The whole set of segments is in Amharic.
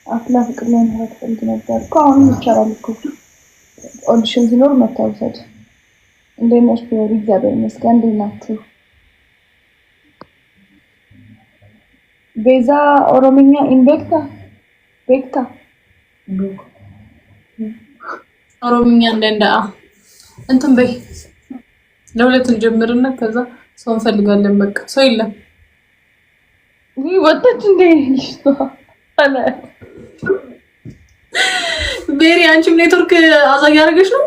አፍላ ፍቅር ላይ መስራት ፈልግ ነበር እኮ። አሁንም ይቻላል እኮ፣ audition ሲኖር መታወሰድ። እንዴት ነሽ ፊዮሪ? እግዚአብሔር ይመስገን። እንዴት ናችሁ? ቤዛ ኦሮምኛ hin beekta beekta። ኦሮምኛ እንደንዳ እንትን በይ፣ ለሁለት እንጀምርና ከዛ ሰው እንፈልጋለን። በቃ ሰው የለም። ይህ ወጣች እንዴ ልጅቷ? አለ። ቤሪ፣ አንቺም ኔትወርክ አዛ እያደረገች ነው።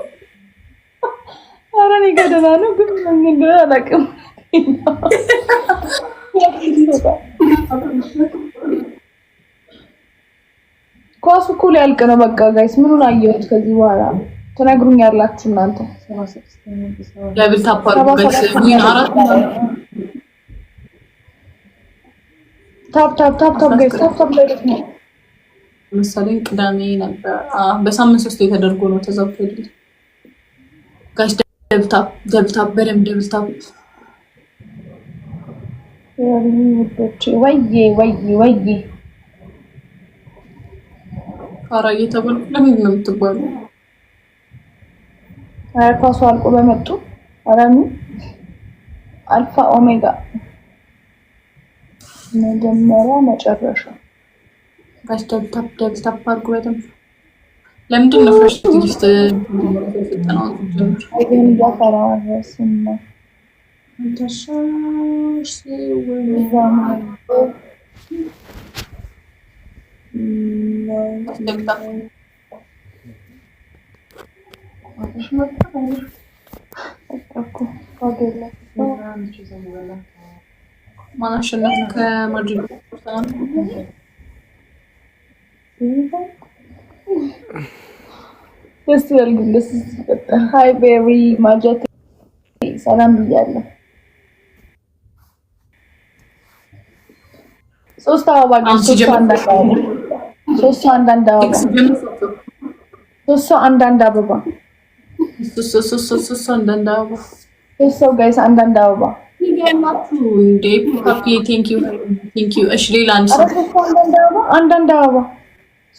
ኧረ እኔ ጋ ደህና ነው፣ ግን ምን እንደሆነ አላውቅም። ኳሱ እኮ ሊያልቅ ነው። በቃ guys፣ ምኑን አየሁት? ከዚህ በኋላ ትነግሩኛላችሁ እናንተ። Double tap አድርጉ guys። Win አራት። Tap tap tap tap guys፣ tap tap ላይ ደግሞ። መሰለኝ ቅዳሜ ነበር። በሳምንት ሶስት የተደርጎ ነው፣ ተዛብቶ አይደለም። Guys፣ double tap፣ double tap፣ በደንብ double tap። ውዶቼ፣ ወዬ ወዬ ወዬ! ፋራ እየተባልኩ ለምንድን ነው የምትባሉ? ኧረ ኳሱ አልቆ በመጡ። ኧረ ኑ። አልፋ ኦሜጋ፣ መጀመሪያ መጨረሻ። Guys፣ double tap፣ double tap አድርጉ በደንብ። ለምንድን ነው first gift ፈጠናው? አይን እያፈራረስን ነው። እዛ ማለት Double tap። እኮ ዋጋ የለም። ማን አሸነፈ? ከማድሪድ። ደስ ይላል ግን ደስ ሲፈጠር። Hi ቤሪ ማጀት፣ ሰላም ብያለሁ። ሶስት አበባ ግን ሶስት ሰው አንዳንድ አበባ፣ ሶስት ሰው አንዳንድ አበባ፣ ሶስት ሰው አንዳንድ አበባ፣ ሶስት ሰው አንዳንድ አበባ። ሶስት ሰው guys አንዳንድ አበባ። ያላችሁ እንዴ ፓፒ፣ thank you, thank you። እሺ፣ ሌላ አንድ ኧረ ሰው። ሶስት ሰው አንዳንድ አበባ፣ አንዳንድ አበባ፣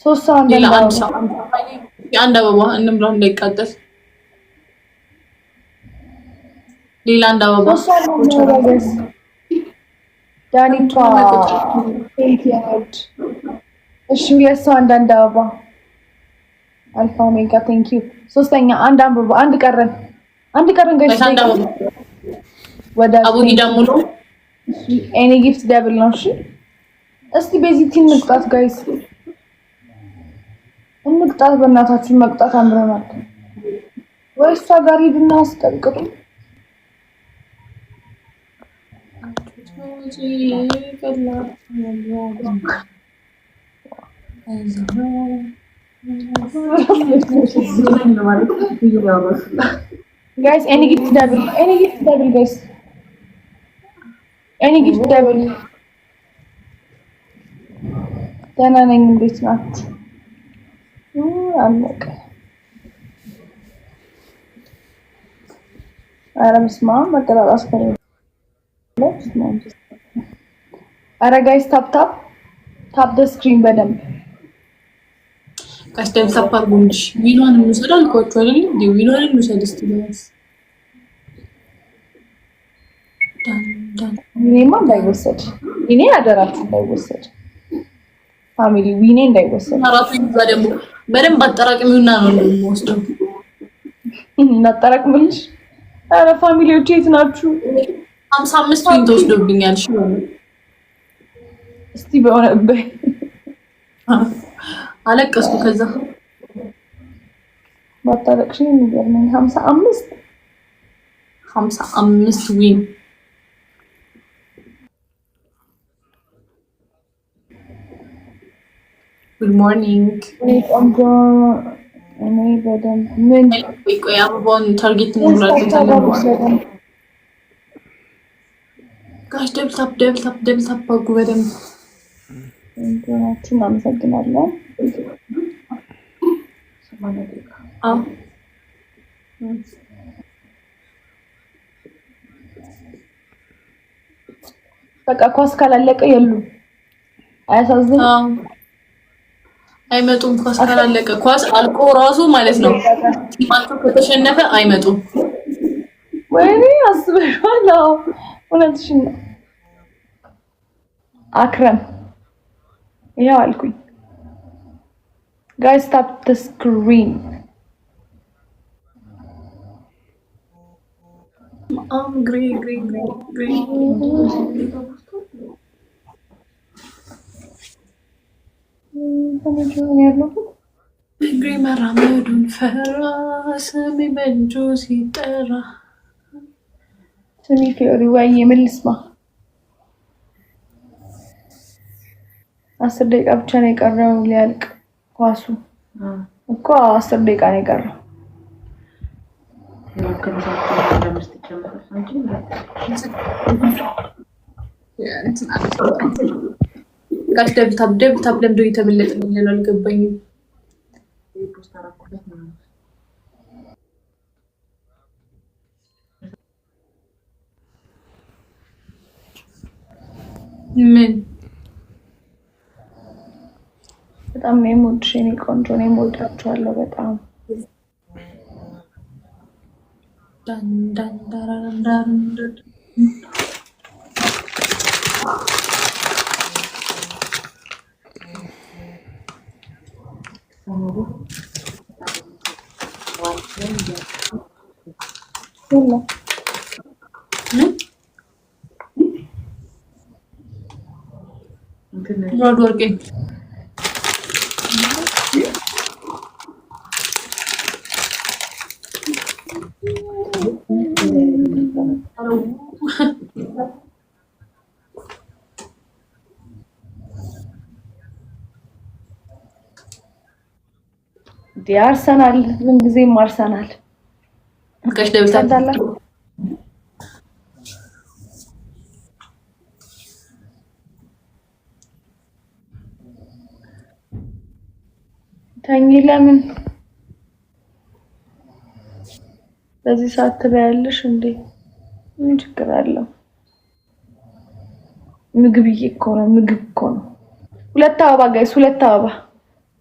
ሶስት ሰው ሌላ አንዳንድ አንድ አበባ። ሰው የአንድ አበባ እንምላ እንዳይቃጠል። ሌላ አንድ አበባ። ሶስት ሰው አንዳንድ አበባ guys። ዳኒቷ፣ thank you። እሺ፣ ሁለት ሰው አንዳንድ አበባ። አልፋ ኦሜጋ፣ thank you። ሶስተኛ አንድ አበባ፣ አንድ ቀረን፣ አንድ ቀረን guys። አንድ አበባ። ወደ አቡጊዳ ሙሉ። Any gift double ነው። እሺ፣ እስቲ ቤዚቲ እንቅጣት guys፣ እንቅጣት። በእናታችን መቅጣት አምረናል። ወይ እሷ ጋር ሂድና አስቀጥቅጡ። Guys, any gift double, any gift double guys, any gift double። ደህና ነኝ። እንዴት ናችሁ? አለቀ። ኧረ በስመ አብ፣ መቀጣጣት ከሌለ በስመ አብ። ኧረ guys፣ tap tap tap the screen በደንብ። Guys፣ double tap አድርጉ እንጂ win ኗን እንውሰድ አልኳችሁ አይደል እንዴ? Win ኗን እንውሰድ እስቲ ቢያንስ። ዳን ዳን። Win ኤማ እንዳይወሰድ፣ win ኤ አደራችሁ እንዳይወሰድ፣ family፣ win ኤ እንዳይወሰድ። አራቱ ይዛ ደግሞ በደንብ አጠራቅሚውና ነው እንደምወስደው። እናጠራቅምልሽ። ኧረ family ዎች የት ናችሁ? 55 win ተወስዶብኛል። እሺ። እስቲ በሆነ በይ። አለቀስኩ። ከዛ ባታለቅሽ የሚገርመኝ 55። 55 win። Good morning. እኔ ቆንጆ፣ እኔ በደንብ ምን ቆይ ቆይ፣ አበባውን target እንሞላበታለን። በደንብ። Guys፣ double tap፣ double tap፣ double tap አድርጉ በደንብ። ቆንጆ ናችሁ፣ እናመሰግናለን። አዎ። በቃ ኳስ ካላለቀ የሉም። አያሳዝንም? አዎ። አይመጡም። ኳስ ካላለቀ፣ ኳስ አልቆ ራሱ ማለት ነው። Team ኣቸው ከተሸነፈ አይመጡም። ወይኔ አስበሽዋል? አዎ እውነትሽን ነው። አክረም ይኸው አልኩኝ። Guys, tap the screen. ግሪ ግሪ ግሪ ግሪ። ያለሁት እግሬ መራመዱን ፈራ፣ ስሜ በእጁ ሲጠራ። ስሚ ፊዮሪ፣ ወይ ምን ልስማ? 10 ደቂቃ ብቻ ነው የቀረው ሊያልቅ ኳሱ እኮ፣ 10 ደቂቃ ነው የቀረው። ያው ከሰዓት 5 ይጀምራል እንጂ። Guys, double tap, double tap። ለምዶ እየተበለጠ ነው ያለው አልገባኝም። Post አደረኩለት ማለት ነው። ምን? በጣም ነው የምወድሽ የኔ ቆንጆ። እኔም እወዳችኋለሁ በጣም። ዳን ዳን ዳራን ዳን ዳን። የለም። ምን? እንትን። Road ወርቄ። እንዲ አርሰናል፣ ምን ጊዜም አርሰናል። Guys, double tap. ታዳላችሁ። ተኝ፣ ለምን በዚህ ሰዓት ትበያለሽ እንዴ? ምን ችግር አለው? ምግብዬ እኮ ነው፣ ምግብ እኮ ነው። ሁለት አበባ guys፣ ሁለት አበባ።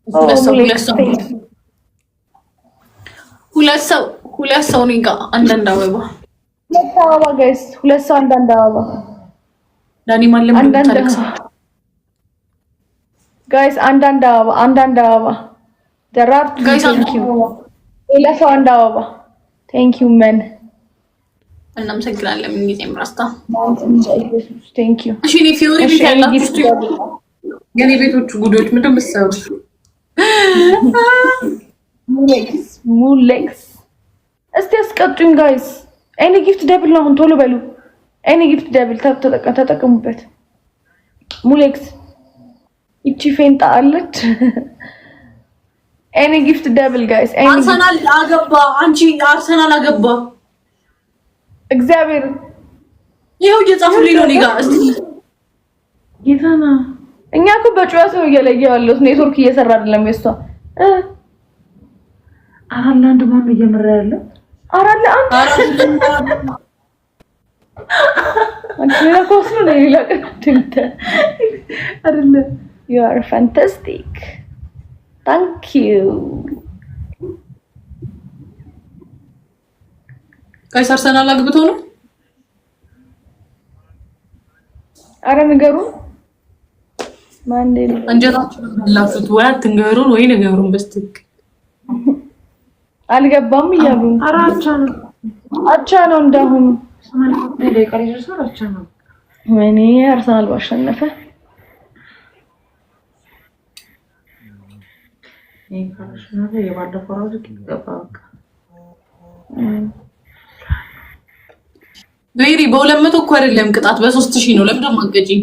ሁለት ሰው፣ ሁለት ሰው፣ ሁለት ሰው፣ ሁለት ሰው እኔ ጋር አንዳንድ አበባ። ሁለት አበባ guys፣ ሁለት ሰው አንዳንድ አበባ። ዳኒ ማለም። አንዳንድ ታለቅሰው። አበባ guys፣ አንዳንድ አበባ፣ አንዳንድ አበባ። ደራርቱ። Guys. Thank you። ሌላ ሰው አንድ አበባ። Thank you መን። እናመሰግናለን። ምን ጊዜም ራስታ። Thank you። እሺ እኔ ፊዮሪ ቤት ያላችሁ የኔ ቤቶቹ ጉዶች ምንድን ነው የምትሰሩት? ሙሌክስ፣ ሙሌክስ፣ እስቲ አስቀጡኝ guys። Any gift double ነው አሁን፣ ቶሎ በሉ። Any gift double ተጠቀሙበት። ሙሌክስ ይቺ ፌንጣ አለች። Any gift double, guys። Any አርሰናል አገባ። አንቺ፣ አርሰናል አገባ። እግዚአብሔር። ይኸው እየጻፉልኝ ነው እኔ ጋር እስቲ። ጌታና። እኛ እኮ በጩኸት ነው እየለየ ያለሁት። ኔትወርክ እየሰራ አይደለም የሷ። 4-1 ማን ነው እየመራ ያለው? 4-1። አንቺ ሌላ ኳስ ነው፣ ሌላ ቀን አይደለም። You are fantastic. Thank you. Guys, አርሰናል አግብቶ ነው። አረ ንገሩን። ማን? እንጀራችሁን በላችሁት ወይ አትንገሩን ወይ ንገሩን በስትክክል። አልገባም እያሉ ነው። ኧረ አቻ ነው። አቻ ነው እንዳሁኑ። 80 ደቂቃ ሊደርሳል። አቻ ነው። ወይኔ አርሰናል ባሸነፈ። ይሄ ካላሸነፈ የባለፈው ራሱ ገባ በቃ። ቤሪ፣ በ200 እኮ አይደለም ቅጣት፣ በ3000 ነው። ለምን ደግሞ አትቀጪኝ?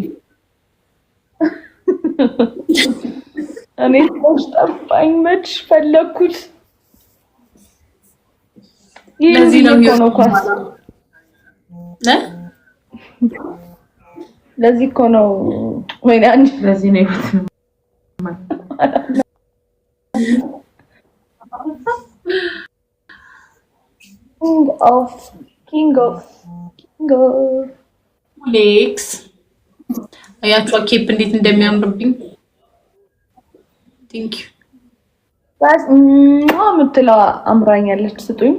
እኔ ሰዎች ጠፋኝ። መች ፈለግኩት። ይህ ለዚህ ነው። እኮ ነው ኳስ። እ? ለዚህ እኮ ነው። ወይኔ አንቺ። ለዚህ ነው ህይወት ነው። King of king of king of ሌክስ አያችኋ cape እንዴት እንደሚያምርብኝ። Thank you. ባስ የምትለዋ አምራኛለች። ስጡኝ።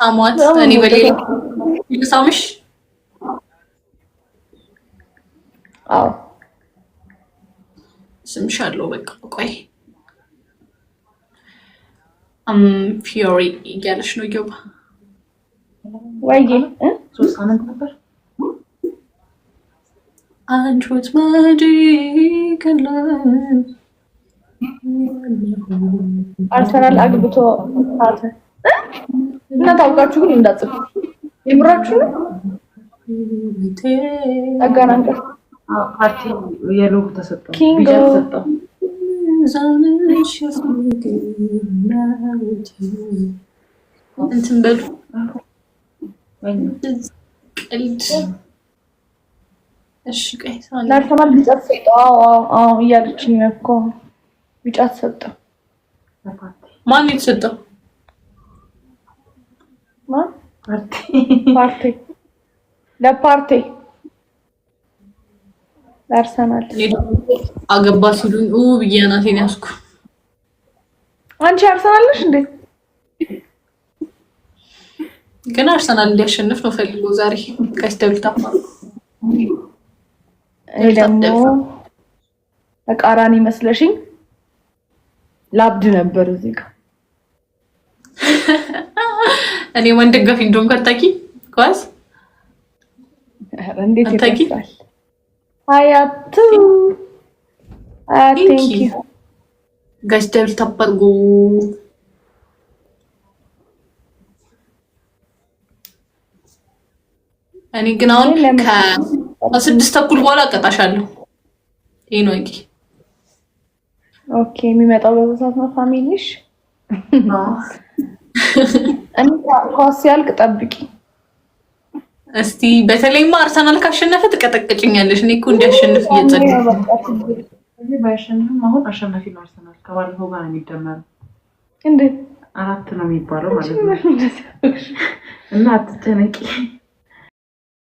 አሟት እኔ በሌላ ልሳምሽ። አዎ። ስምሻለሁ። በቃ ቆይ፣ ፊዮሪ እያለች ነው እየባ። ወይዬ። 3 ሳምንት ነበር። አንቺ ወጥመድ ቀላል። አርሰናል አግብቶ ሳተ እና ታውቃችሁ ግን እንዳጽፉ የምራችሁ ነው። ጠጋን አንቀጽ። ፓርቲ yellow ተሰጠው፣ ኪንጎ። ቢጫ ተሰጠው። እንትን በሉ፣ ቀልድ። እሺ ቆይ። ለአርሰናል ቢጫ ተሰጠው። አዎ አዎ እያለችኝ ነው እኮ፣ ቢጫ ተሰጠው። ማን ነው የተሰጠው? ማን? ፓርቲ። ፓርቴ፣ ለፓርቴ፣ ለአርሰናል። እኔ ደግሞ አገባ ሲሉኝ ኡ ብዬ አናቴን ያዝኩ። አንቺ አርሰናል ነሽ እንዴ? ግን አርሰናል እንዲያሸንፍ ነው ፈልጎ ዛሬ። Guys, double tap። እኔ ደግሞ ተቃራኒ መስለሽኝ ላብድ ነበር እዚህ ጋር። እኔ ወንድ ደጋፊ እንደሆንኩ አታውቂ ኳስ። ኧረ እንዴት አታውቂ? ይደርሳል? አያቱ አያት። Thank you. Guys, double tap አድርጉ። እኔ ግን አሁን ከ6:30 በኋላ እቀጣሻለሁ። ይሄ ነው እንጂ። Okay፣ የሚመጣው በዛ ሰዓት ነው family ሽ። እኔ ኳስ ሲያልቅ ጠብቂ። እስቲ በተለይማ አርሰናል ካሸነፈ ትቀጠቅጭኛለሽ። እኔ እኮ እንዲያሸንፍ እየጸለይኩ። እዚህ ባያሸንፍም አሁን አሸናፊ ነው አርሰናል። ከባለፈው ጋር ነው የሚደመረው። እንዴት? አራት ነው የሚባለው ማለት ነው። እና አትጨነቂ።